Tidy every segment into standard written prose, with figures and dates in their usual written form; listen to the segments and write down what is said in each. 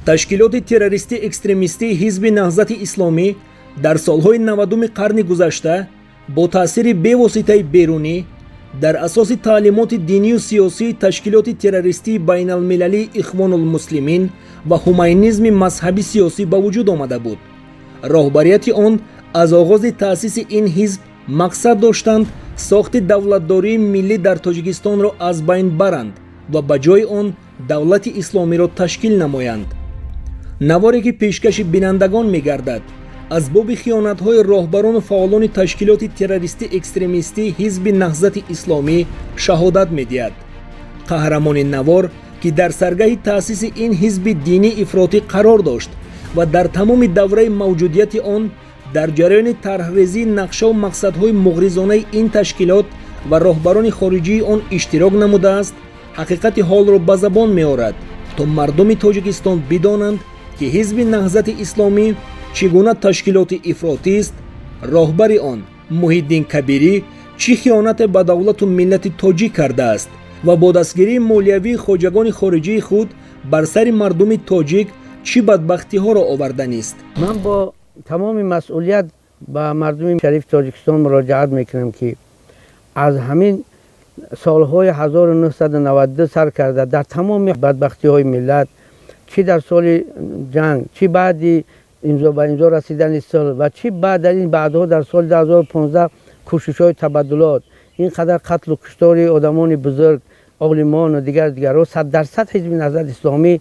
Ташкилоти террористӣ экстремистии Ҳизби Наҳзати Исломӣ дар солҳои 90-уми қарни гузашта бо таъсири бевоситаи берунӣ дар асоси таълимоти динию сиёсии ташкилоти террористии байналмилалии Ихвонулмуслимин ва ҳумайнизми мазҳаби сиёсӣ ба вуҷуд омада буд. Роҳбарияти он аз оғози таъсиси ин ҳизб мақсад доштанд сохти давлатдории миллӣ дар Тоҷикистонро аз байн баранд ва ба ҷои он давлати исломиро ташкил намоянд. Наворе ки пешкаши бинандагон мегардад, аз боби хиёнатҳои роҳбарону фаъолони ташкилоти террористӣ экстремистии Ҳизби Наҳзати Исломӣ шаҳодат медиҳад. Қаҳрамони навор, ки дар саргаҳи таъсиси ин ҳизби динӣ ифротӣ қарор дошт ва дар тамоми давраи мавҷудияти он дар ҷараёни тарҳрезии нақшаву мақсадҳои муғризонаи ин ташкилот ва роҳбарони хориҷии он иштирок намудааст, ҳақиқати ҳолро ба забон меорад, то мардуми Тоҷикистон бидонанд, ки Ҳизби Наҳзати Исломӣ чӣ гуна ташкилоти ифротист, роҳбари он Муҳиддин Кабирӣ чӣ хиёнате ба давлату миллати тоҷик кардааст ва бо дастгирии молиявии хоҷагони хориҷии худ бар сари мардуми тоҷик чӣ бадбахтиҳоро оварданист. Ман бо тамоми масъулият ба мардуми шарифи Тоҷикистон муроҷиат мекунам, ки аз ҳамин солҳои 1992 сар карда дар тамоми бадбахтиҳои миллат, чӣ дар соли ҷанг, чӣ баъди ба имзо расидани сулҳ ва чӣ баъд аз ин баъдҳо дар соли 2015 кӯшишҳои табаддулот, ин қадар қатлу куштори одамони бузург, олимон ва дигар дигарҳо, 100% Ҳизби Наҳзати Исломӣ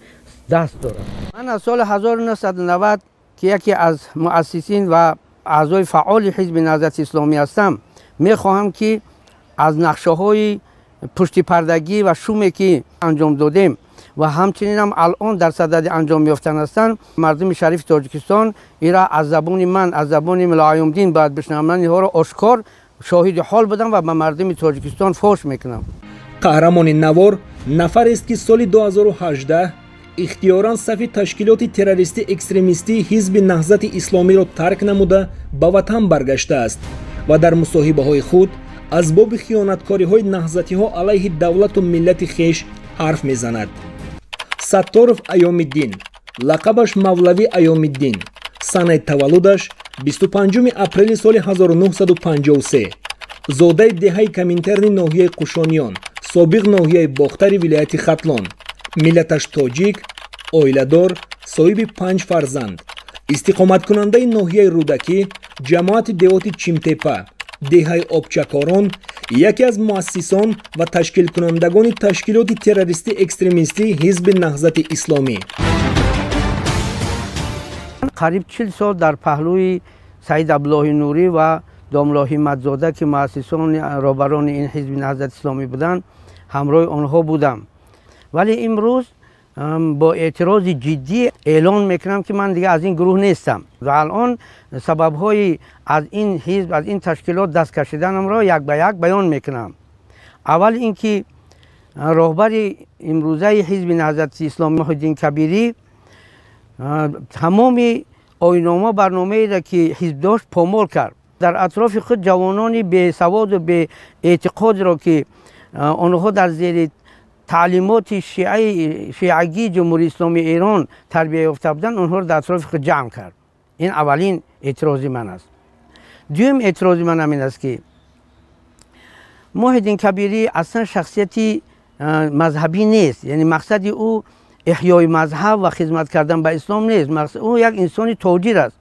даст дорад. Ман аз соли 1990, ки яке аз муассисин ва аъзои фаъоли Ҳизби Наҳзати Исломӣ ҳастам, мехоҳам, ки аз нақшаҳои пуштипардагӣ ва шуме, ки анҷом додем ва ҳамчунинам алон дар садади анҷом ёфтан ҳастанд, мардуми шарифи Тоҷикистон ира аз забони ман, аз забони Мулоюмдин бояд бишнаванд. Ман инҳоро ошкор шоҳиди ҳол будам ва ба мардуми Тоҷикистон фош мекунам. Қаҳрамони навор нафарест, ки соли 2018 ихтиёран сафи ташкилоти террористӣ экстремистии Ҳизби Наҳзати Исломиро тарк намуда ба ватан баргаштааст ва дар мусоҳибаҳои худ аз боби хиёнаткориҳои наҳзатиҳо алайҳи давлату миллати хеш ҳарф мезанад. Сатторов Аёмиддин, лақабаш Мавлавӣ Аёмиддин, санаи таваллудаш 25 апрели соли 1953, зодаи деҳаи Коминтерни ноҳияи Қушониён, собиқ ноҳияи Бохтари вилояти Хатлон, миллаташ тоҷик, оиладор, соҳиби 5 фарзанд, истиқоматкунандаи ноҳияи Рӯдакӣ, ҷамоати деҳоти Чимтепа, деҳаи Обчакорон, яке аз муассисон ва ташкилкунандагони ташкилоти террористӣ экстремистии Ҳизби Наҳзати Исломӣ. Қариб 40 сол дар паҳлӯи Саид Абдуллоҳи Нурӣ ва Домулло Ҳимматзода, ки муассисони роҳбарони ин Ҳизби Наҳзати Исломӣ буданд, ҳамроҳи онҳо будам. Вале имрӯз бо эътирози ҷиддӣ эълон мекунам, ки ман дига аз ин гурӯҳ нестам ва алон сабабҳои аз ин ҳизб, аз ин ташкилот даст кашиданамро як ба як баён мекунам. Аввал ин ки роҳбари имрӯзаи Ҳизби Наҳзати Исломӣ Муҳиддин Кабирӣ тамоми оинома барномаеро, ки ҳизб дошт, помол кард. Дар атрофи худ ҷавонони бесаводу беэътиқодро, ки онҳо дар зери таълимоти шиагии Ҷумҳурии Исломии Эрон тарбия ёфта буданд, онҳоро дар атрофи худ ҷамъ кард. Ин аввалин эътирози ман аст. Дуюм эътирози ман ҳамин аст, ки Муҳиддин Кабирӣ аслан шахсияти мазҳабӣ нест, яъне мақсади ӯ эҳёи мазҳаб ва хизмат кардан ба ислом нест. Ӯ як инсони тоҷир аст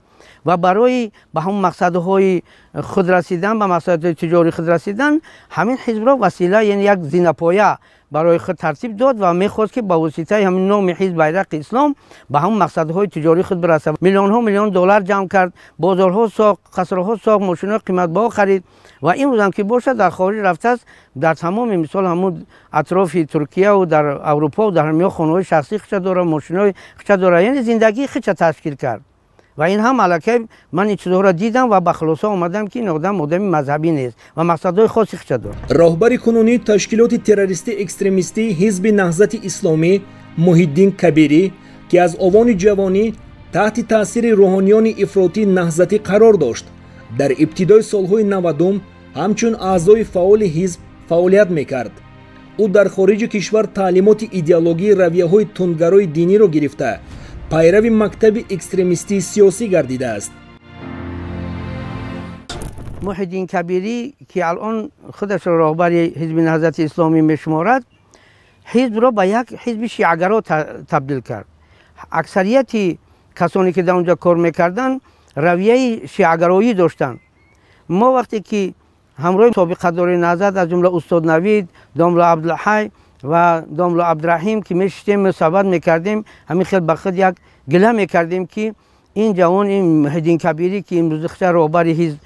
ва барои ба ҳамон мақсадҳои худ расидан, ба мақсадҳои тиҷории худ расидан, ҳамин ҳизбро васила, яъне як зинапоя барои худ тартиб дод ва мехост, ки ба воситаи ҳамин номи ҳизб, байрақи ислом, ба ҳамон мақсадҳои тиҷории худ бирасад. Миллионҳо миллион доллар ҷамъ кард, бозорҳо сохт, қасрҳо сохт, мошинҳои қиматбаҳо харид ва имрӯзам ки бошад, дар хориҷ рафтааст, дар тамоми мисол ҳамун атрофи Туркияву дар Аврупо, дар ҳамиҳо хонаҳои шахсии худша дорад, мошинҳои худша дорад, яъне зиндагии худша ташкил кард. Ва ин ҳам аллакай ман ин чизҳоро дидам ва ба хулоса омадам, ки ин одам одами мазҳабӣ нест ва мақсадҳои хоси худша дорад. Роҳбари кунунии ташкилоти террористӣ экстремистии Ҳизби Наҳзати Исломӣ Муҳиддин Кабирӣ, ки аз овони ҷавонӣ таҳти таъсири рӯҳониёни ифротии наҳзатӣ қарор дошт, дар ибтидои солҳои 90-ум ҳамчун аъзои фаъоли ҳизб фаъолият мекард. Ӯ дар хориҷи кишвар таълимоти идеологии равияҳои тундгарои диниро гирифта, Пайрави мактаби экстремистии сиёсӣ гардидааст. Муҳиддин Кабирӣ, ки алон худашро роҳбари Ҳизби Наҳзати Исломӣ мешуморад, ҳизбро ба як ҳизби шиагаро табдил кард. Аксарияти касоне ки дар онҷо кор мекарданд, равияи шиагароӣ доштанд. Мо вақте ки ҳамроҳи собиқадори Наҳзат, аз ҷумла устод Навид, домла Абдулҳай ва домла Абдураҳим, ки мешиштем, суҳбат мекардем, ҳамин хел ба худ як гила мекардем, ки ин ҷавон, ин Муҳиддин Кабирӣ, ки имрӯз худша роҳбари ҳизб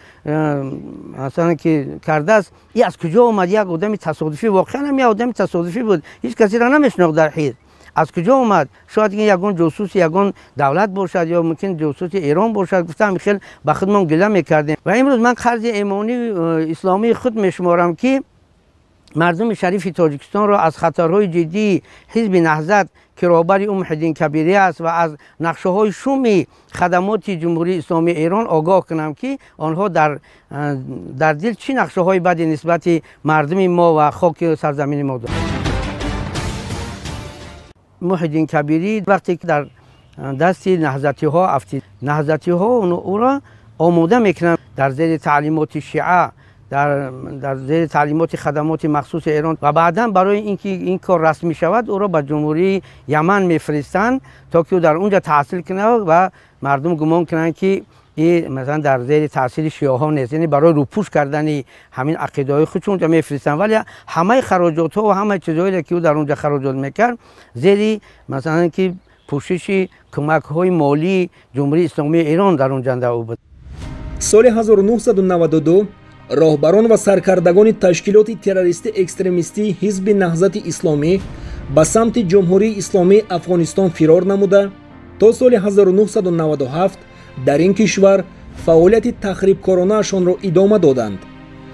масалан ки кардааст, ин аз куҷо омад? Як одами тасодуфӣ, воқеан ҳам як одами тасодуфӣ буд, ҳеҷ касеро намешинохт дар ҳизб. Аз куҷо омад? Шояд ин ягон ҷосуси ягон давлат бошад ё мумкин ҷосуси Эрон бошад. Гуфтам, хел ба худмон гила мекардем. Ва имрӯз ман қарзи имонии исломии худ мешуморам, ки мардуми шарифи Тоҷикистонро аз хатарҳои ҷиддии Ҳизби Наҳзат, ки роҳбари ӯ Муҳиддин Кабирӣ аст, ва аз нақшаҳои шуми хадамоти Ҷумҳурии Исломии Эрон огоҳ кунам, ки онҳо дар дил чӣ нақшаҳои бади нисбати мардуми мо ва хоки сарзамини мо доранд. Муҳиддин Кабирӣ вақте ки дар дасти наҳзатиҳо афтид, наҳзатиҳо ӯро омода мекунанд дар зери таълимоти шиа, дар зери таълимоти хадамоти махсуси Эрон, ва баъдан барои ин ки ин кор расмӣ шавад, ӯро ба Ҷумҳурии Яман мефиристанд, то ки ӯ дар онҷо таҳсил кунад ва мардум гумон кунанд, ки ин масалан дар зери таъсири шиаҳо нест, яъне барои рӯпӯш кардани ҳамин ақидаҳои худ онҷо мефиристанд. Вале ҳамаи хароҷотҳо ва ҳамаи чизҳое, ки ӯ дар онҷо хароҷот мекард, зери масалан ки пӯшиши кӯмакҳои молии Ҷумҳурии Исломии Эрон дар он ҷанда ӯ буд. Соли 1992 роҳбарон ва саркардагони ташкилоти террористӣ экстремистии Ҳизби Наҳзати Исломӣ ба самти Ҷумҳурии Исломии Афғонистон фирор намуда, то соли 1997 дар ин кишвар фаъолияти тахрибкоронаашонро идома доданд.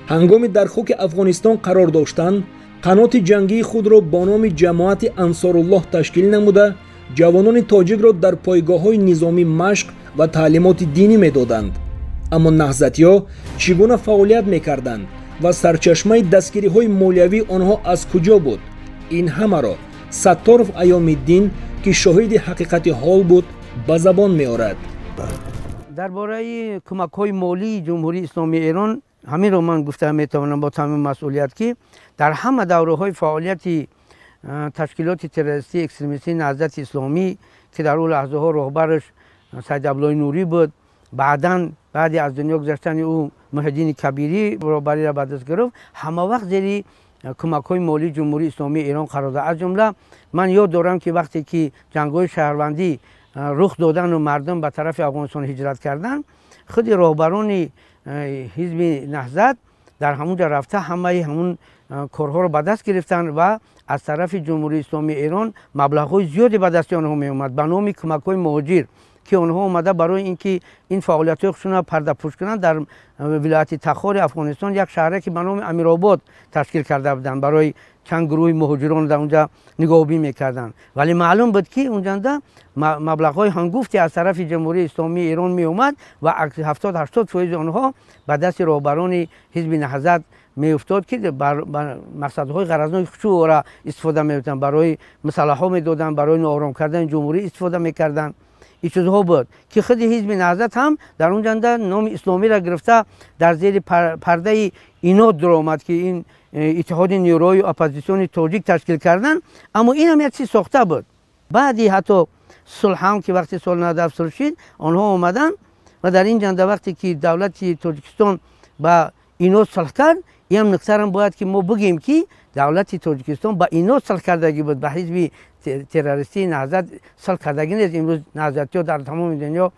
Ҳангоми дар хоки Афғонистон қарор доштан, қаноти ҷангии худро бо номи Ҷамоати Ансоруллоҳ ташкил намуда, ҷавонони тоҷикро дар пойгоҳҳои низомӣ машқ ва таълимоти динӣ медоданд. Аммо наҳзатиҳо чӣ гуна фаъолият мекарданд ва сарчашмаи дастгириҳои молиявии онҳо аз куҷо буд? Ин ҳамаро Сатторов Аёмиддин, ки шоҳиди ҳақиқати ҳол буд, ба забон меорад. Дар бораи кӯмакҳои молии Ҷумҳурии Исломии Эрон ҳаминро ман гуфта метавонам бо тамоми масъулият, ки дар ҳама давраҳои фаъолияти ташкилоти террористии экстремистии Наҳзати Исломӣ, ки дар ӯ лаҳзаҳо роҳбараш Сайид Абдуллои Нурӣ буд, баъдан баъди аз дунё гузаштани ӯ Муҳиддини Кабирӣ роҳбариро ба даст гирифт, ҳама вақт зери кӯмакҳои молии Ҷумҳурии Исломии Эрон қарор дод. Аз ҷумла ман ёд дорам, ки вақте ки ҷангҳои шаҳрвандӣ рух додану мардум ба тарафи Афғонистон ҳиҷрат карданд, худи роҳбарони Ҳизби Наҳзат дар ҳамон ҷо рафта ҳамаи ҳамун корҳоро ба даст гирифтанд ва аз тарафи Ҷумҳурии Исломии Эрон маблағҳои зиёде ба дасти онҳо меомад ба номи кӯмакҳои муҳоҷир, ки онҳо омада барои ин ки ин фаъолиятҳои худшонро пардапӯш кунанд, дар вилояти Тахори Афғонистон як шаҳре, ки ба номи Амиробод ташкил карда буданд, барои чанд гурӯҳи муҳоҷирон дар онҷа нигоҳубин мекарданд. Вале маълум буд, ки онҷанда маблағҳои ҳангуфте аз тарафи Ҷумҳурии Исломии Эрон меомад ва 70-80% онҳо ба дасти роҳбарони Ҳизби Наҳзат меуфтод, ки бар мақсадҳои ғаразноки худшон ӯро истифода мебурданд, барои мусаллаҳҳо медоданд, барои ноором кардани ҷумҳурӣ истифода мекарданд. Ин чизҳо буд, ки худи Ҳизби Наҳзат ҳам дар он ҷанда номи исломиро гирифта дар зери пардаи инод дуромад, ки ин иттиҳоди нерӯҳои оппозитсиони тоҷик ташкил карданд. Аммо ин ҳам як чиз сохта буд. Баъди ҳатто сулҳ ҳам, ки вақти соли 97 сулҳ шид, онҳо омаданд ва дар ин ҷанда вақте ки давлати Тоҷикистон ба инод сулҳ кард, ин нуктарам бояд ки мо бигӯем, ки давлати Тоҷикистон ба инод сулҳ кардагӣ буд, ба ҳизби террористии Наҳзат сулҳ кардагӣ нест. Имрӯз наҳзатиҳо дар тамоми дунё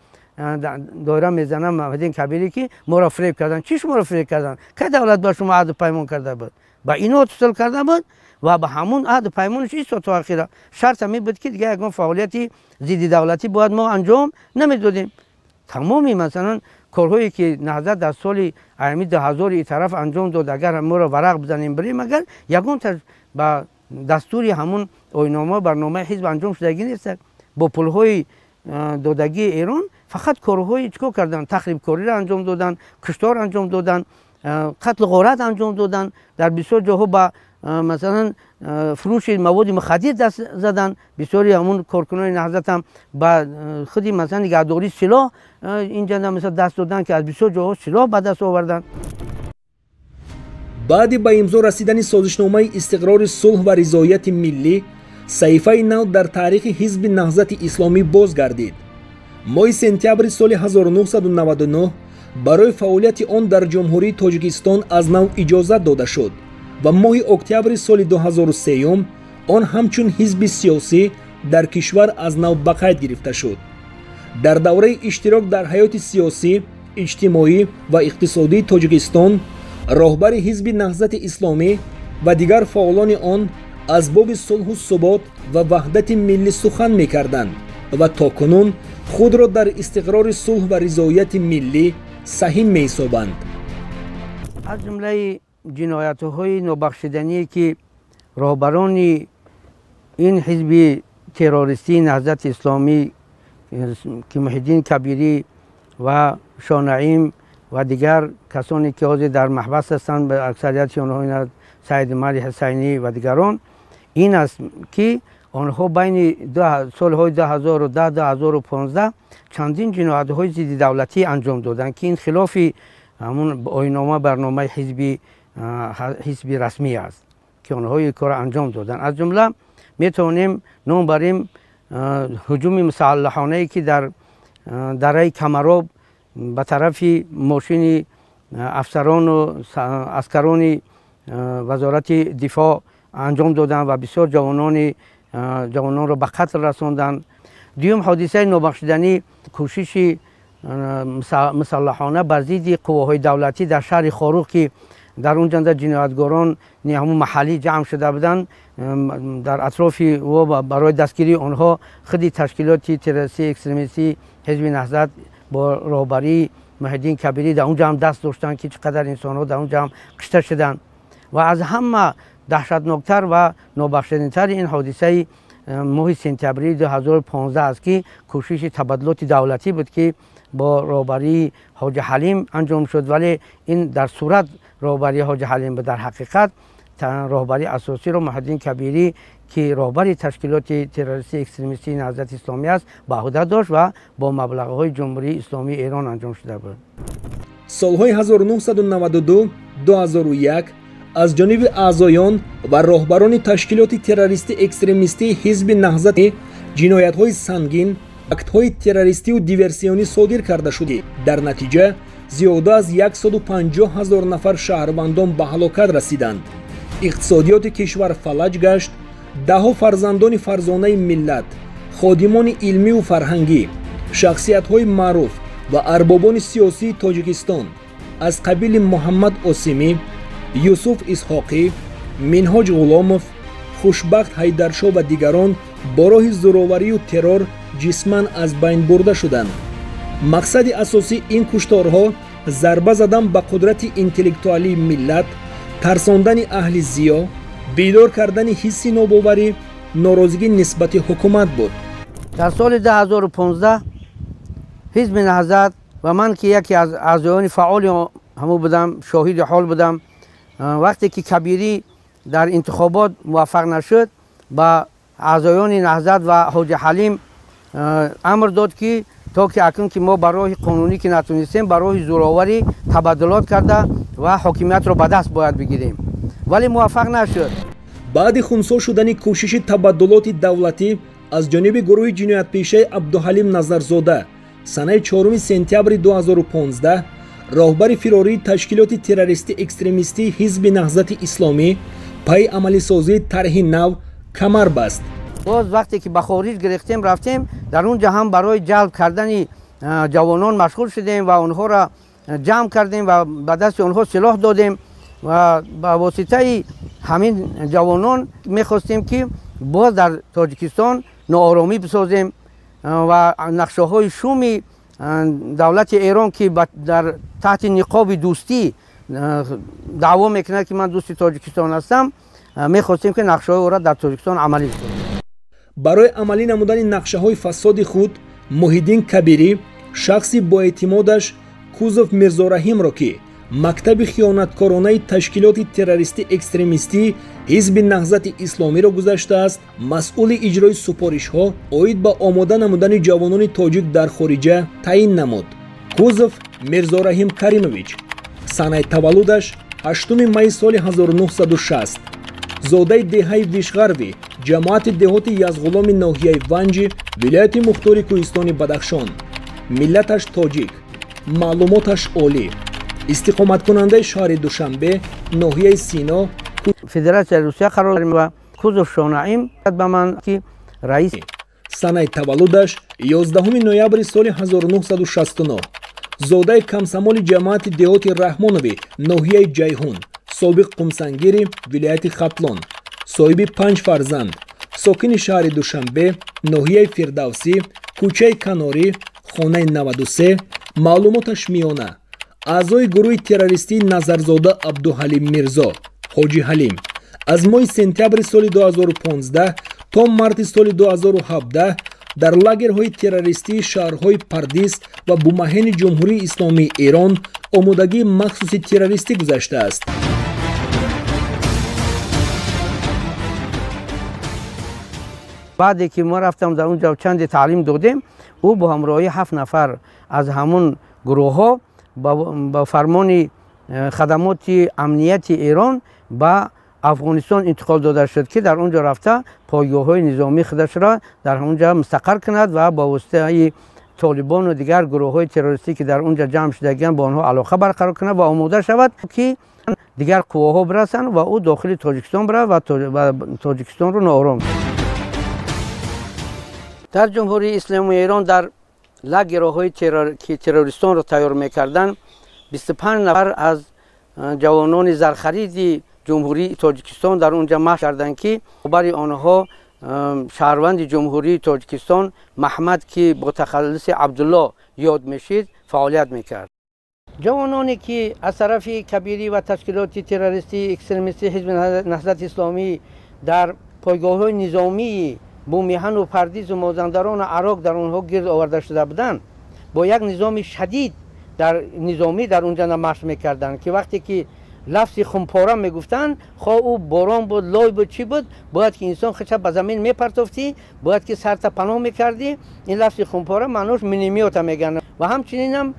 доира мезананд Муҳиддин Кабирӣ, ки моро фиреб карданд. Чӣ шуморо фиреб карданд? Кай давлат ба шумо аҳду паймон карда буд? Ба инод сулҳ карда буд ва ба ҳамун аҳду паймонаш истод то охира. Шарт ҳамин буд, ки дигар ягон фаъолияти зидди давлатӣ бояд мо анҷом намедодем. Тамоми масалан корҳое, ки Наҳзат дар соли ами 2000 и тараф анҷом дод, агар моро варақ бизанем бирем, агар ягонта ба дастури ҳамун оинома барномаи ҳизб анҷом шудагӣ нест. Бо пулҳои додагии Эрон фақат корҳои чикор карданд? Тахрибкориро анҷом доданд, куштор анҷом доданд, қатлу ғорат анҷом доданд. Дар бисёр ҷоҳо ба масалан фурӯши маводи мухаддир даст заданд. Бисёри ҳамун коркунони Наҳзат ҳам ба худи масалан нигаҳдории силоҳ инҷа масалан даст доданд, ки аз бисёр ҷоҳо силоҳ ба даст оварданд. Баъди ба имзо расидани созишномаи истиқрори сулҳ ва ризояти миллӣ, саҳифаи нав дар таърихи ҳизби Наҳзати Исломӣ боз гардид. Моҳи сентябри соли 1999 барои фаъолияти он дар Ҷумҳурии Тоҷикистон аз нав иҷозат дода шуд ва моҳи октябри соли 2003 он ҳамчун ҳизби сиёсӣ дар кишвар аз нав ба қайд гирифта шуд. Дар давраи иштирок дар ҳаёти сиёсӣ, иҷтимоӣ ва иқтисодии Тоҷикистон роҳбари ҳизби Наҳзати Исломӣ ва дигар фаъолони он аз боби сулҳу субот ва ваҳдати миллӣ сухан мекарданд ва то кунун худро дар истиқрори сулҳ ва ризояти миллӣ саҳим меҳисобанд. Аз ҷумлаи ҷиноятҳои нобахшидание, ки роҳбарони ин ҳизби террористии Наҳзати Исломӣ, ки Муҳиддин Кабирӣ ва Шонаим ва дигар касоне, ки ҳозир дар маҳбас ҳастанд, ба аксарияти онҳо Саид Умари Ҳусайнӣ ва дигарон, ин аст, ки онҳо байни солҳои 2010 2015 чандин ҷиноятҳои зидди давлатӣ анҷом доданд, ки ин хилофи ҳамун оинома барномаи ҳизби расмӣ аст, ки онҳо ин корро анҷом доданд. Аз ҷумла метавонем ном барем ҳуҷуми мусаллаҳонае, ки дар дараи Камароб ба тарафи мошини афсарону аскарони вазорати дифоъ анҷом доданд ва бисёр ҷавононро ба қатл расонданд. Дуюм ҳодисаи нобахшиданӣ кӯшиши мусаллаҳона бар зидди қувваҳои давлатӣ дар шаҳри Хоруғ, ки дар он ҷанда ҷиноятгорон ҳамун маҳаллӣ ҷамъ шуда буданд, дар атрофи ӯ барои дастгирии онҳо худи ташкилоти террористии экстремистии ҳизби Наҳзат бо роҳбарии Муҳиддин Кабирӣ дар он ҷо ҳам даст доштанд, ки чӣ қадар инсонҳо дар он ҷо ҳам кушта шуданд. Ва аз ҳама даҳшатноктар ва нобахшиданитари ин ҳодисаи моҳи сентябри 2015 аст, ки кӯшиши табаддулоти давлатӣ буд, ки бо роҳбарии Ҳоҷи Ҳалим анҷом шуд, вале ин дар сурат роҳбарии Ҳоҷи Ҳалим буд. Дар ҳақиқат роҳбарии асосиро Муҳиддин Кабирӣ, ки роҳбари ташкилоти террористии экстремистии Наҳзати Исломӣ аст, ба ӯҳда дошт ва бо маблағҳои Ҷумҳурии Исломии Эрон анҷом шуда буд. Солҳои 1992 2001 аз ҷониби аъзоён ва роҳбарони ташкилоти террористӣ экстремистии ҳизби Наҳзат ҷиноятҳои сангин, актҳои террористию диверсионӣ содир карда шуд. Дар натиҷа зиёда аз 150 ҳазор нафар шаҳрвандон ба ҳалокат расиданд. Иқтисодиёти кишвар фалаҷ гашт. Даҳҳо фарзандони фарзонаи миллат, ходимони илмию фарҳангӣ, шахсиятҳои маъруф ва арбобони сиёсии Тоҷикистон аз қабили Муҳаммад Осимӣ, Юсуф Исҳоқӣ, Минҳоҷ Ғуломов, Хушбахт Ҳайдаршо ва дигарон бо роҳи зӯроварию террор ҷисман аз байн бурда шуданд. Мақсади асосии ин кушторҳо зарба задан ба қудрати интеллектуалии миллат, тарсондани аҳли зиё, бедор кардани ҳисси нобоварӣ, норозигӣ нисбати ҳукумат буд. Дар соли 2015 ҳизби Наҳзат ва ман, ки яке аз аъзоёни фаъоли ҳамун будам, шоҳиди ҳол будам, вақте ки Кабирӣ дар интихобот муваффақ нашуд, ба аъзоёни Наҳзат ва Ҳоҷи Ҳалим амр дод, ки то ки акнун ки мо ба роҳи қонунӣ ки натунистем, ба роҳи зӯроварӣ табаддулот карда ва ҳокимиятро ба даст бояд бигирем, вале муваффақ нашуд. Баъди хунсо шудани кӯшиши табаддулоти давлатӣ аз ҷониби гурӯҳи ҷиноятпешаи Абдуҳалим Назарзода санаи 4 сентябри 2015 роҳбари фирории ташкилоти террористӣ экстремистии ҳизби Наҳзати Исломӣ пайи амалисозии тарҳи нав камар баст. Боз вақте ки ба хориҷ гирифтем рафтем, дар он ҷо ҳам барои ҷалб кардани ҷавонон машғул шудем ва онҳоро ҷамъ кардем ва ба дасти онҳо силоҳ додем ва ба воситаи ҳамин ҷавонон мехостем, ки боз дар Тоҷикистон нооромӣ бисозем ва нақшаҳои шуми давлати Эрон, ки дар таҳти ниқоби дӯстӣ даъво мекунад, ки ман дӯсти Тоҷикистон ҳастам, мехостем, ки нақшаҳои ӯро дар Тоҷикистон амалӣ бисозем. Барои амалӣ намудани нақшаҳои фасоди худ Муҳиддин Кабирӣ шахси боэътимодаш Кузов Мирзораҳимро, ки мактаби хиёнаткоронаи ташкилоти террористӣ экстремистии Ҳизби Наҳзати Исломиро гузаштааст, масъули иҷрои супоришҳо оид ба омода намудани ҷавонони тоҷик дар хориҷа таъин намуд. Кузов Мирзораҳим Каримович, санаи таваллудаш 8 майи соли 1960, зодаи деҳаи Вишғарвӣ, ҷамоати деҳоти Язғуломи ноҳияи Ванҷи, вилояти мухтори Кӯҳистони Бадахшон, миллаташ тоҷик, маълумоташ олӣ, истиқоматкунандаи шаҳри Душанбе, ноҳияи Сино, Федератсияи Русия қарор ва Кузов Шонаим ба ман ки раис. Санаи таваллудаш 11 ноябри соли 1969, зодаи комсомоли ҷамоати деҳоти Раҳмонови ноҳияи Ҷайҳун, собиқ Қумсангири вилояти Хатлон, соҳиби 5 фарзанд, сокини шаҳри Душанбе, ноҳияи Фирдавсӣ, кӯчаи Канорӣ, хонаи 93, маълумоташ миёна, аъзои гурӯҳи террористии Назарзода Абдуҳалим Мирзо, Ҳоҷи Ҳалим, аз моҳи сентябри соли 2015 то марти соли 2017 дар лагерҳои террористии шаҳрҳои Пардис ва Бумаҳени Ҷумҳурии Исломии Эрон омодагии махсуси террористӣ гузаштааст. Баъде ки мо рафтам дар он ҷо чанде таълим додем, ӯ бо ҳамроҳии 7 нафар аз ҳамун гурӯҳҳо ба фармони хадамоти амнияти Эрон ба Афғонистон интиқол дода шуд, ки дар он ҷо рафта пойгоҳҳои низомии худашро дар он ҷо мустақар кунад ва бо воситаи толибону дигар гурӯҳҳои террористӣ, ки дар он ҷо ҷамъ шудагианд, бо онҳо алоқа барқарор кунад ва омода шавад, ки дигар қувваҳо бирасанд ва ӯ дохили Тоҷикистон бирад ва Тоҷикистонро ноором. Дар Ҷумҳурии Исломии Эрон дар лагерҳои ки террористонро тайёр мекарданд, 25 нафар аз ҷавонони зархариди Ҷумҳурии Тоҷикистон дар он ҷо маҳш карданд, ки бари онҳо шаҳрванди Ҷумҳурии Тоҷикистон Маҳмад, ки бо тахаллуси Абдулло ёд мешид, фаъолият мекард. Ҷавононе ки аз тарафи Кабирӣ ва ташкилоти террористии экстремистии Ҳизби Наҳзати Исломӣ дар пойгоҳҳои низомии Бумиҳану Пардизу Мозандарону Ароқ дар онҳо гирд оварда шуда буданд, бо як низоми шадид дар низомӣ дар он ҷо намашқ мекарданд, ки вақте ки лафзи хумпора мегуфтанд, хоҳ ӯ борон буд, лой буд, чӣ буд, бояд ки инсон худша ба замин мепартофтӣ, бояд ки сарта паноҳ мекардӣ. Ин лафзи хумпора маънош минимиёта мегӯянд. Ва ҳамчунинам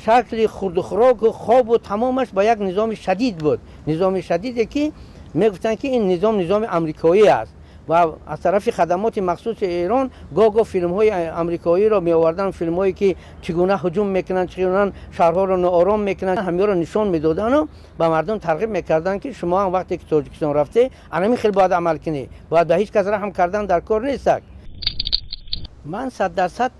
шакли хурдухӯроку хобу тамомаш ба як низоми шадид буд, низоми шадиде ки мегуфтанд, ки ин низом низоми амрикоӣ аст. Ва аз тарафи хадамоти махсуси Эрон гоҳ-гоҳ филмҳои амрикоиро меоварданд, филмҳое ки чӣ гуна ҳуҷум мекунанд, чӣ гуна шаҳрҳоро ноором мекунанд, ҳамаро нишон медодану ба мардум тарғиб мекарданд, ки шумо ҳам вақте ки Тоҷикистон рафте, анамин хел бояд амал кунӣ, бояд ба ҳеҷ кас раҳм кардан дар кор нестак. Ман 100%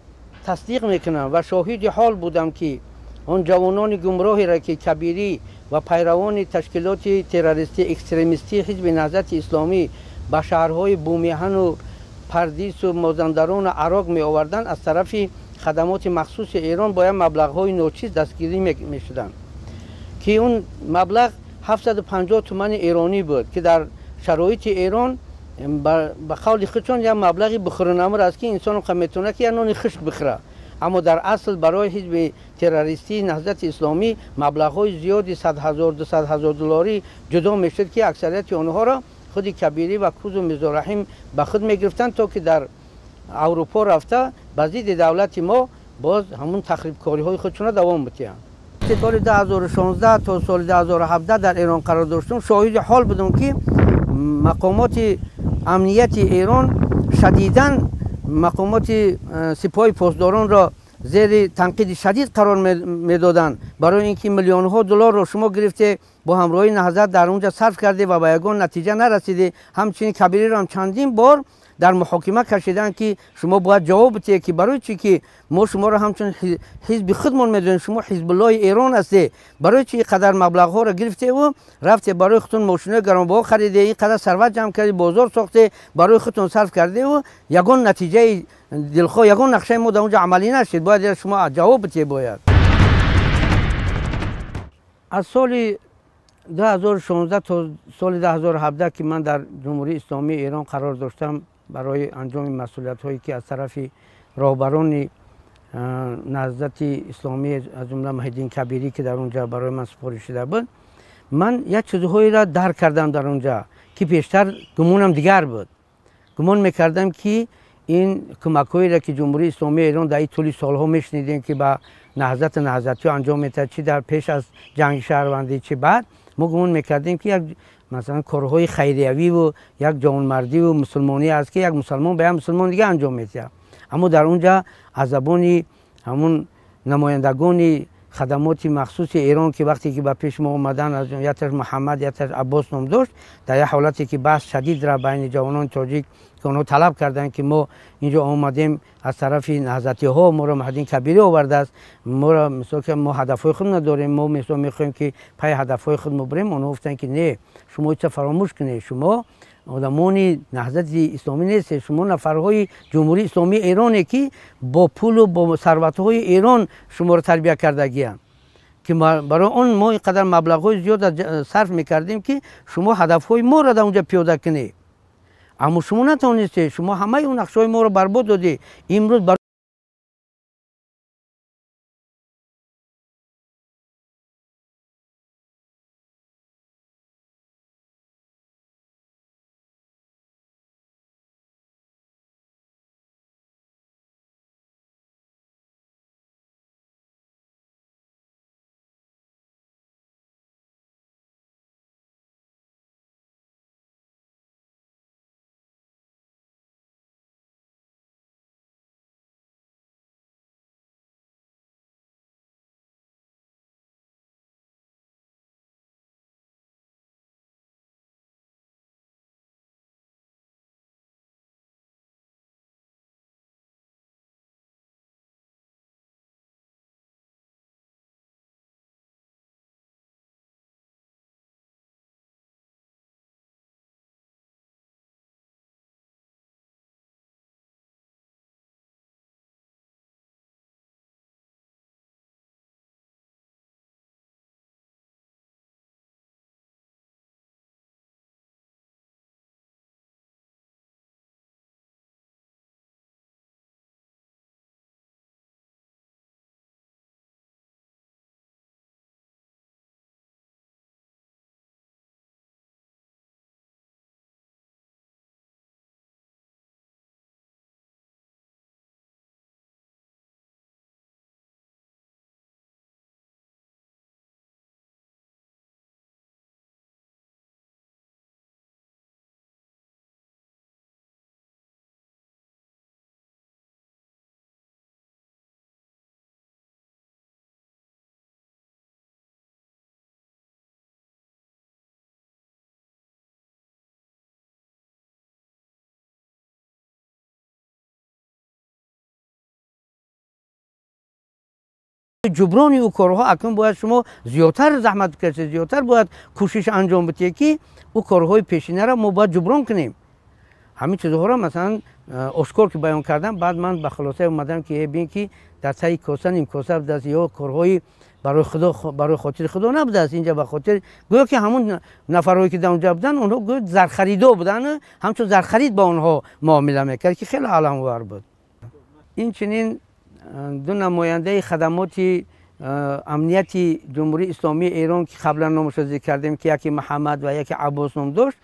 тасдиқ мекунам ва шоҳиди ҳол будам, ки он ҷавонони гумроҳеро, ки Кабирӣ ва пайравони ташкилоти террористӣ экстремистии Ҳизби Наҳзати Исломӣ ба шаҳрҳои Бумиҳану Пардису Мозандарону Ароқ меоварданд, аз тарафи хадамоти махсуси Эрон бо як маблағҳои ночиз дастгирӣ мешуданд, ки он маблағ 750 тумани эронӣ буд, ки дар шароити Эрон ба қавли худшон як маблағи бихӯрунамур аст, ки инсон метавонад ки як нони хушк бихӯрад. Аммо дар асл барои ҳизби террористии Наҳзати Исломӣ маблағҳои зиёди 100 000, 200 000 долларӣ ҷудо мешуд, ки аксарияти онҳоро худи Кабирӣ ва Кузу Мирзораҳим ба худ мегирифтанд, то ки дар Аврупо рафта ба зидди давлати мо боз ҳамун тахрибкориҳои худшонро давом бидиҳанд. Соли 2016 то соли 2017 дар Эрон қарор доштум, шоҳиди ҳол будам, ки мақомоти амнияти Эрон шадидан мақомоти сипоҳи посдоронро зери танқиди шадид қарор медоданд, барои ин ки миллионҳо долларро шумо гирифте, бо ҳамроҳии Наҳзат дар он ҷо сарф карде ва ба ягон натиҷа нарасиде. Ҳамчунин Кабириро ҳам чандин бор дар муҳокима кашиданд, ки шумо бояд ҷавоб бидиҳед, ки барои чӣ ки мо шуморо ҳамчун ҳизби худмон медонем, шумо Ҳизбуллоҳи Эрон ҳастед, барои чӣ ин қадар маблағҳоро гирифтеву рафте барои худтон мошинои гаронбаҳо хариде, ин қадар сарват ҷамъ карде, бозор сохте, барои худтон сарф кардеву ягон натиҷаи дилхоҳ, ягон нақшаи мо дар он ҷо амалӣ нашид, бояд шумо ҷавоб бидиҳед. Бояд аз соли 2016 то соли 2017, ки ман дар Ҷумҳурии Исломии Эрон қарор доштам барои анҷоми масъулиятҳое, ки аз тарафи роҳбарони Наҳзати Исломӣ, аз ҷумла Маҳиддин Кабирӣ, ки дар он ҷо барои ман супориш шуда буд, Ман як чизҳоеро дарк кардам дар онҷа, ки пештар гумонам дигар буд. Гумон мекардам, ки ин кӯмакҳоеро, ки Ҷумҳурии Исломии Эрон дар ин тӯли солҳо мешунидем, ки ба наҳзату наҳзатиҳо анҷом медиҳад, чӣ дар пеш аз ҷанги шаҳрвандӣ, чӣ баъд, мо гумон мекардем, ки як масалан корҳои хайриявиву як ҷавонмардиву мусулмонӣ аст, ки як мусалмон ба як мусулмон дига анҷом медиҳад. Аммо дар онҷа аз забони ҳамун намояндагони хадамоти махсуси Эрон, ки вақте ки ба пеши мо омадан, аз якташ Муҳаммад, якташ Аббос ном дошт, дар як ҳолате ки баҳс шадид рафт байни ҷавонони тоҷик, ки онҳо талаб карданд, ки мо инҷо омадем аз тарафи наҳзатиҳо, моро Маҳдин Кабирӣ овардааст, моро мисол ки мо ҳадафҳои худ надорем, мо мисол мехоҳем, ки пай ҳадафҳои худ мо бирем. Онҳо гуфтанд, ки не, шумо ҳеҷ фаромӯш кунед, шумо одамони наҳзати исломӣ нестед, шумо нафарҳои Ҷумҳурии Исломии Эроне, ки бо пулу бо сарватҳои Эрон шуморо тарбия кардагианд, ки барои он мо ин қадар маблағҳои зиёд сарф мекардем, ки шумо ҳадафҳои моро дар онҷа пиёда кунед. Аммо шумо натавонистед, шумо ҳамаи он нақшаҳои моро барбод додед. Имрӯз ҷуброни ӯ корҳо акнун бояд шумо зиёдтар заҳмат бикашед, зиёдтар бояд кӯшиш анҷом бидиҳед, ки ӯ корҳои пешинаро мо бояд ҷуброн кунем. Ҳамин чизҳоро масалан ошкор ки баён кардам, баъд ман ба хулосае омадам, ки бин, ки дар таи коса ним коса будааст, ё корҳои барои худо, барои хотири худо набудааст. Инҷа ба хотир гӯё ки ҳамун нафарҳое, ки дар онҷа буданд, онҳо гӯё зархаридо буданд, ҳамчун зархарид ба онҳо муомила мекард, ки хеле аламовар буд. Инчунин ду намояндаи хадамоти амнияти Ҷумҳурии Исломии Эрон, ки қаблан номашро зикр кардем, ки яке Муҳаммад ва яке Аббос ном дошт,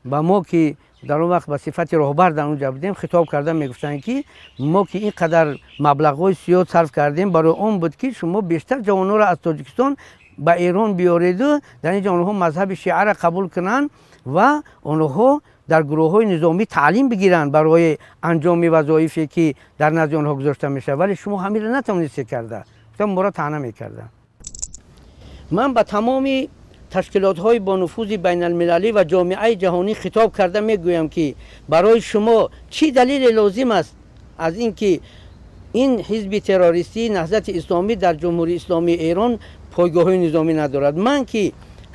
ба мо, ки дар он вақт ба сифати роҳбар дар он ҷо будем, хитоб карда мегуфтанд, ки мо ки ин қадар маблағҳои зиёд сарф кардем, барои он буд, ки шумо бештар ҷавонҳоро аз Тоҷикистон ба Эрон биёреду дар ин ҷо онҳо мазҳаби шиаро қабул кунанд ва онҳо дар гурӯҳҳои низомӣ таълим бигиранд барои анҷоми вазоифе, ки дар назди онҳо гузошта мешавад, вале шумо ҳаминро натавонистед карда. Гуфтам, моро таъна мекарданд. Ман ба тамоми ташкилотҳои бонуфузи байналмилалӣ ва ҷомеаи ҷаҳонӣ хитоб карда мегӯям, ки барои шумо чӣ далеле лозим аст аз ин ки ин ҳизби террористии Наҳзати Исломӣ дар Ҷумҳурии Исломии Эрон пойгоҳҳои низомӣ надорад. Ман ки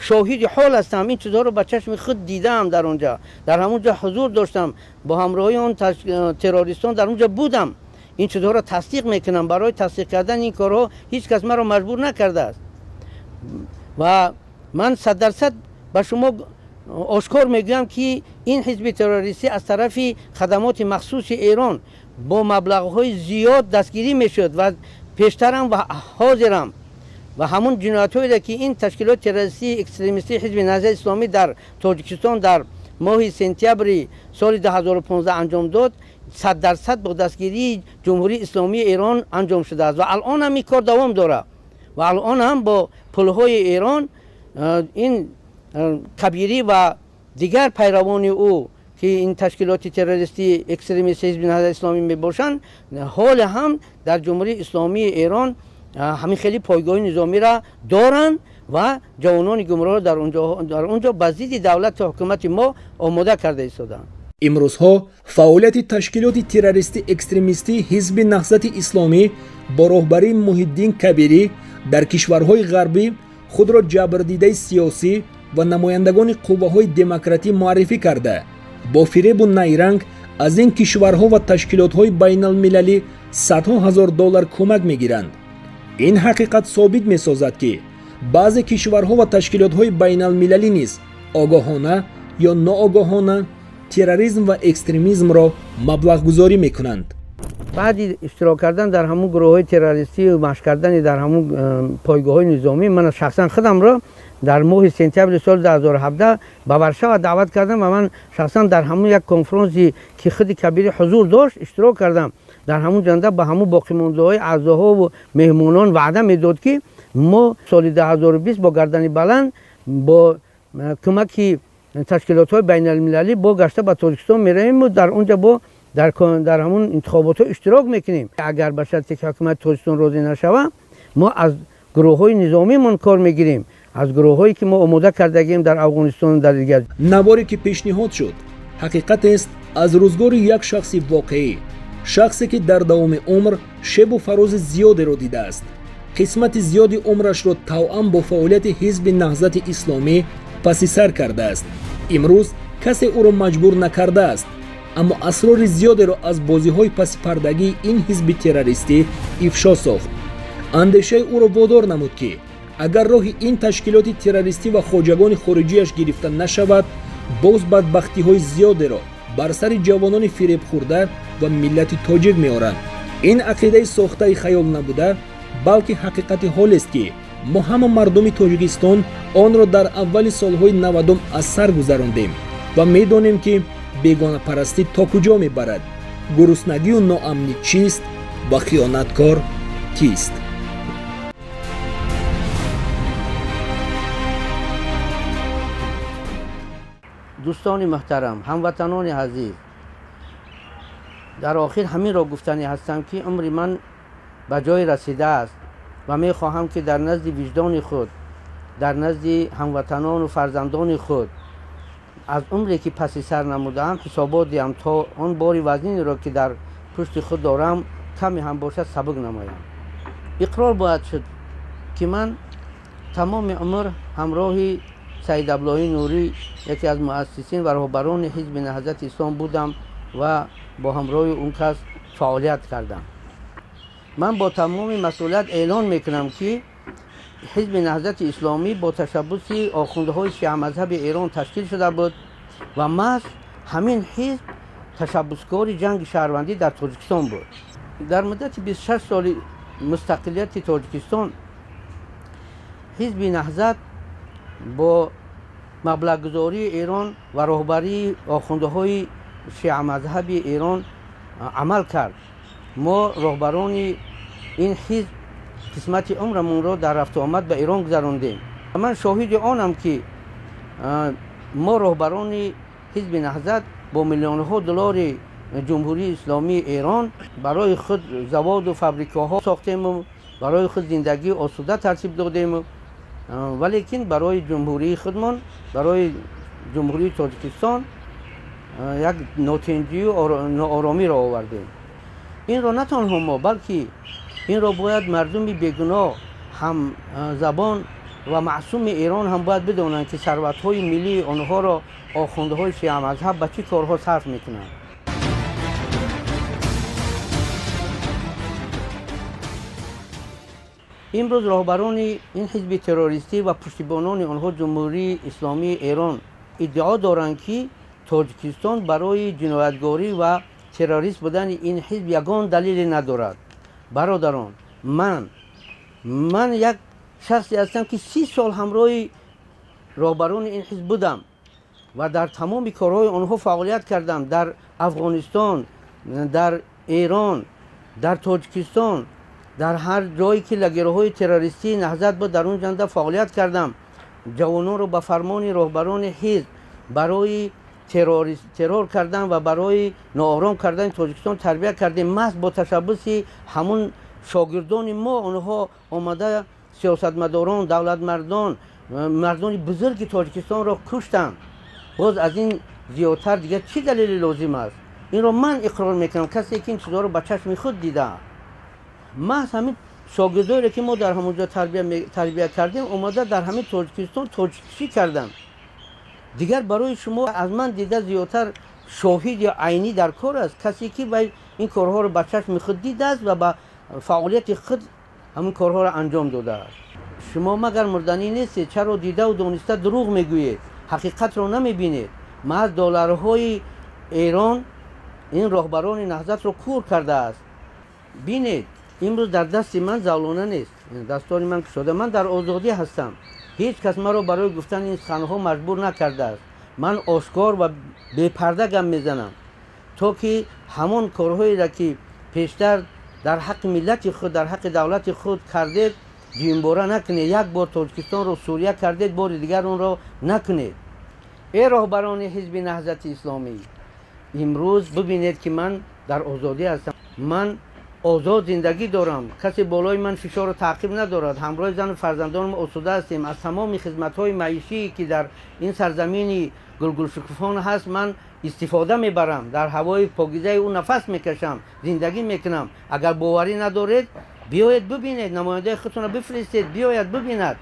шоҳиди ҳол ҳастам, ин чизҳоро ба чашми худ дидаам, дар онҷа, дар ҳамон ҷо ҳузур доштам, бо ҳамроҳии он террористон дар он ҷо будам, ин чизҳоро тасдиқ мекунам. Барои тасдиқ кардани ин корҳо ҳеҷ кас маро маҷбур накардааст ва ман 100% ба шумо ошкор мегӯям, ки ин ҳизби террористӣ аз тарафи хадамоти махсуси Эрон бо маблағҳои зиёд дастгирӣ мешуд ва пештарам ва ҳозирам. Ва ҳамон ҷиноятҳоеро ки ин ташкилоти террористии экстремистии Ҳизби Наҳзати Исломӣ дар Тоҷикистон дар моҳи сентябри соли 2015 анҷом дод, 100% бо дастгирии Ҷумҳурии Исломии Эрон анҷом шудааст ва алон ҳам ин кор давом дорад ва алон ҳам бо пулҳои Эрон ин Кабирӣ ва дигар пайравони ӯ ки ин ташкилоти террористии экстремистии Ҳизби Наҳзати Исломӣ мебошанд, ҳоле ҳам дар Ҷумҳурии Исломии Эрон ҳамин хеле пойгоҳи низомиро доранд ва ҷавонони гумроҳро дар онҷо ба зидди давлату ҳукумати мо омода карда истодаанд. Имрӯзҳо фаъолияти ташкилоти террористӣ-экстремистии Ҳизби Наҳзати Исломӣ бо роҳбарии Муҳиддин Кабирӣ дар кишварҳои ғарбӣ худро ҷабрдидаи сиёсӣ ва намояндагони қувваҳои демократӣ муаррифӣ карда, бо фиребу найранг аз ин кишварҳо ва ташкилотҳои байналмилалӣ садҳо ҳазор доллар кӯмак мегиранд. Ин ҳақиқат собит месозад, ки баъзе кишварҳо ва ташкилотҳои байналмилалӣ низ огоҳона ё ноогоҳона терроризм ва экстремизмро маблағгузорӣ мекунанд. Баъди иштирок кардан дар ҳамун гурӯҳҳои террористӣ ва машқ кардани дар ҳамун пойгоҳҳои низомӣ, ман шахсан худамро дар моҳи сентябри соли 2017 ба Варшава даъват кардам ва ман шахсан дар ҳамун як конфронсе ки худи Кабирӣ ҳузур дошт иштирок кардам. Дар ҳамун ҷанда ба ҳамун боқимондаҳои аъзоҳо ва меҳмонон ваъда медод, ки мо соли 2020 бо гардани баланд бо кӯмаки ташкилотҳои байналмилалӣ бо гашта ба Тоҷикистон меравем ва дар онҷа бо дар ҳамун интихоботҳо иштирок мекунем. Агар ба шарте ки ҳукумати Тоҷикистон розӣ нашава, мо аз гурӯҳҳои низомиамон кор мегирем, аз гурӯҳҳое ки мо омода кардагием дар Афғонистон дар дигар. Наворе ки пешниҳод шуд ҳақиқатест аз рӯзгори як шахси воқеӣ, шахсе ки дар давоми умр шебу фарози зиёдеро дидааст, қисмати зиёди умрашро тавъам бо фаъолияти Ҳизби Наҳзати Исломӣ паси сар кардааст. Имрӯз касе ӯро маҷбур накардааст, аммо асрори зиёдеро аз бозиҳои пасипардагии ин ҳизби террористӣ ифшо сохт. Андешаи ӯро водор намуд, ки агар роҳи ин ташкилоти террористӣ ва хоҷагони хориҷиаш гирифта нашавад, боз бадбахтиҳои зиёдеро бар сари ҷавонони фиребхӯрда ва миллати тоҷик меоранд. Ин ақидаи сохтаи хаёл набуда, балки ҳақиқати ҳолест, ки мо ҳама мардуми Тоҷикистон онро дар аввали солҳои 90 аз сар гузарондем ва медонем, ки бегонапарастӣ то куҷо мебарад, гуруснагию ноамнӣ чист ва хиёнаткор кист. Дӯстони муҳтарам, ҳамватанони азиз, дар охир ҳаминро гуфтанӣ ҳастам, ки умри ман ба ҷой расидааст ва мехоҳам, ки дар назди виҷдони худ, дар назди ҳамватанону фарзандони худ аз умре ки паси сар намудаам ҳисобот диҳам, то он бори вазнинеро ки дар пушти худ дорам каме ҳам бошад сабук намоям. Иқрор бояд шуд, ки ман тамоми умр ҳамроҳи Саид Абдуллоҳи Нурӣ, яке аз муассисин ва роҳбарони Ҳизби Наҳзати Ислом будам ва бо ҳамроҳи он кас фаъолият кардам. Ман бо тамоми масъулият эълон мекунам, ки Ҳизби Наҳзати Исломӣ бо ташаббуси охундҳои шиамазҳаби Эрон ташкил шуда буд ва маҳз ҳамин ҳизб ташаббускори ҷанги шаҳрвандӣ дар Тоҷикистон буд. Дар муддати 26 соли мустақилияти Тоҷикистон Ҳизби Наҳзат бо маблағгузории Эрон ва роҳбарии охундҳои шиамазҳаби Эрон амал кард. Мо роҳбарони ин ҳизб қисмати умрамонро дар рафтуомад ба Эрон гузарондем. Ман шоҳиди онам, ки мо роҳбарони Ҳизби Наҳзат бо миллионҳо доллари Ҷумҳурии Исломии Эрон барои худ заводу фабрикаҳо сохтему барои худ зиндагии осуда тартиб додему, валекин барои ҷумҳурии худмон, барои Ҷумҳурии Тоҷикистон як нотинҷию нооромиро овардем. Инро на танҳо мо, балки инро бояд мардуми бегуноҳ, ҳамзабон ва маъсуми Эрон ҳам бояд бидонанд, ки сарватҳои миллии онҳоро охундҳои шиамазҳаб ба чӣ корҳо сарф мекунанд. Имрӯз роҳбарони ин ҳизби террористӣ ва пуштибонони онҳо Ҷумҳурии Исломии Эрон иддао доранд, ки Тоҷикистон барои ҷиноятгорӣ ва террорист будани ин ҳизб ягон далеле надорад. Бародарон, ман як Шахсе ҳастам, ки 30 сол ҳамроҳи роҳбарони ин ҳизб будам ва дар тамоми корҳои онҳо фаъолият кардам дар Афғонистон, дар Эрон, дар Тоҷикистон, дар ҳар ҷое ки лагерҳои террористии Наҳзат буд, дар он ҷанда фаъолият кардам. Ҷавононро ба фармони роҳбарони ҳизб барои террор кардан ва барои ноором кардани Тоҷикистон тарбия кардем. Маҳз бо ташаббуси ҳамун шогирдони мо онҳо омада сиёсатмадорон, давлатмардон, мардони бузурги Тоҷикистонро куштанд. Боз аз ин зиёдтар дигар чӣ далеле лозим аст? Инро ман иқрор мекунам, касе ки ин чизҳоро ба чашми худ дида. Маҳз ҳамин шогирдоеро ки мо дар ҳамон ҷо тарбия кардем, омада дар ҳамин Тоҷикистон тоҷиккушӣ карданд. Дигар барои шумо аз ман дида зиёдтар шоҳид ё айнӣ дар кор аст, касе ки ин корҳоро ба чашми худ дидааст ва ба фаъолияти худ ҳамин корҳоро анҷом додааст. Шумо магар мурданӣ нестед? Чаро дидаву дониста дурӯғ мегӯед? Ҳақиқатро намебинед? Маҳз долларҳои Эрон ин роҳбарони Наҳзатро кур кардааст. Бинед, имрӯз дар дасти ман завлона нест, дастони ман кушода, ман дар озодӣ ҳастам. Ҳеҷ кас маро барои гуфтани ин суханҳо маҷбур накардааст. Ман ошкор ва бепарда гап мезанам, то ки ҳамон корҳоеро ки пештар дар ҳаққи миллати худ, дар ҳаққи давлати худ кардед, дуюмбора накунед. Як бор Тоҷикистонро Сурия кардед, бори дигар онро накунед. Эй роҳбарони ҳизби Наҳзати Исломӣ, имрӯз бибинед, ки ман дар озодӣ ҳастам. Ман озод зиндагӣ дорам, касе болои ман фишору таъқиб надорад. Ҳамроҳи зану фарзандонам осуда ҳастем. Аз тамоми хизматҳои маишие ки дар ин сарзамини гулгулшукуфон ҳаст, ман истифода мебарам, дар ҳавои покизаи ӯ нафас мекашам, зиндагӣ мекунам. Агар боварӣ надоред, биёед бибинед, намояндаи худтонро бифиристед, биёяд бибинад.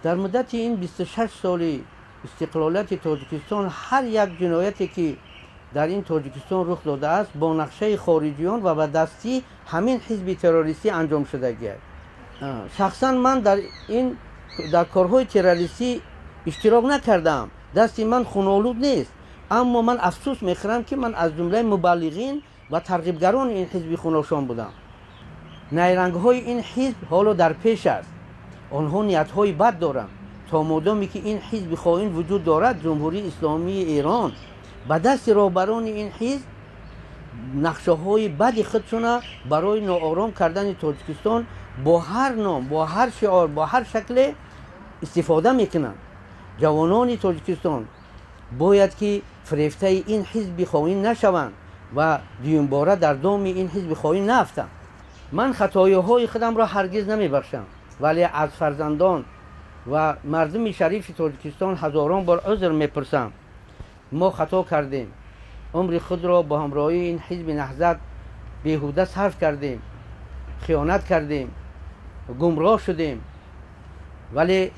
Дар муддати ин 26 соли истиқлолияти Тоҷикистон ҳар як ҷинояте ки дар ин Тоҷикистон рух додааст, бо нақшаи хориҷиён ва ба дасти ҳамин ҳизби террористӣ анҷом шудагиаст. Шахсан ман дар корҳои террористӣ иштирок накардаам, дасти ман хунолуд нест, аммо ман афсӯс мехӯрам, ки ман аз ҷумлаи мубаллиғин ва тарғибгарони ин ҳизби хуношон будам. Найрангҳои ин ҳизб ҳоло дар пеш аст. Онҳо ниятҳои бад доранд. То модоме ки ин ҳизби хоин вуҷуд дорад, Ҷумҳурии Исломии Эрон ба дасти роҳбарони ин ҳизб нақшаҳои бади худшона барои ноором кардани Тоҷикистон бо ҳар ном, бо ҳар шиор, бо ҳар шакле истифода мекунанд. Ҷавонони Тоҷикистон бояд ки фирефтаи ин ҳизби хоин нашаванд ва дуюмбора дар доми ин ҳизби хоин наафтанд. Ман хатоиҳои худамро ҳаргиз намебахшам, вале аз фарзандон ва мардуми шарифи Тоҷикистон ҳазорон бор узр мепурсам. Мо хато кардем, умри худро бо ҳамроҳии ин ҳизби Наҳзат беҳуда сарф кардем, хиёнат кардем, гумроҳ шудем, вале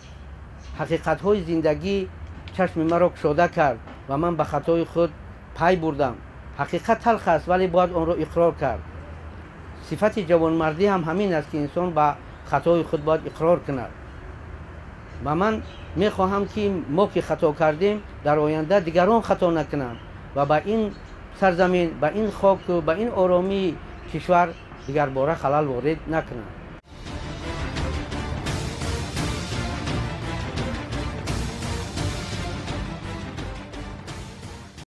ҳақиқатҳои зиндагӣ чашми маро кушода кард ва ман ба хатои худ пай бурдам. Ҳақиқат талх аст, вале бояд онро иқрор кард. Сифати ҷавонмардӣ ҳам ҳамин аст, ки инсон ба хатои худ бояд иқрор кунад. Ва ман мехоҳам, ки мо ки хато кардем, дар оянда дигарон хато накунанд ва ба ин сарзамин, ба ин хоку ба ин оромии кишвар дигарбора халал ворид накунанд.